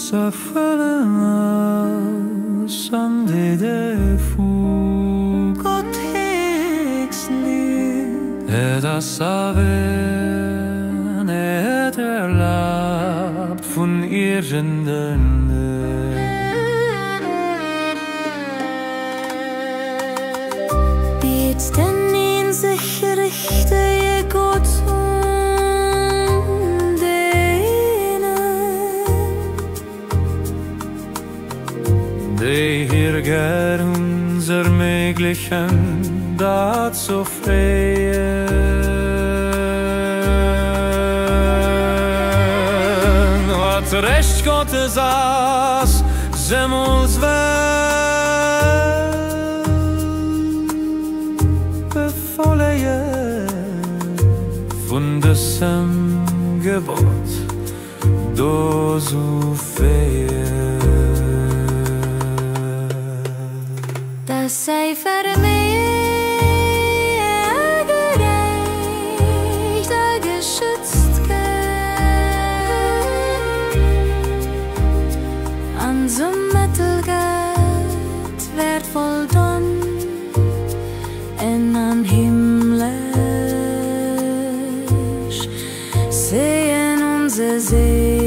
S'erfëllen ass an déi de vu Gott héchst Lidd. Et ass a wien et erlaabt vun iergenden. Biet den eenzeg richtege Gott un deenen. Déi hir gär uns erméiglechen, dat ze freeën. Wat d'Recht Gottes ass, zemools well befollege vun dësem Gebot do zu féiert. Dass säi Verméige gerecht a geschützt gëtt an zum Mëttel gëtt, wäertvoll Don en an himmlesch Seen onse Seelen.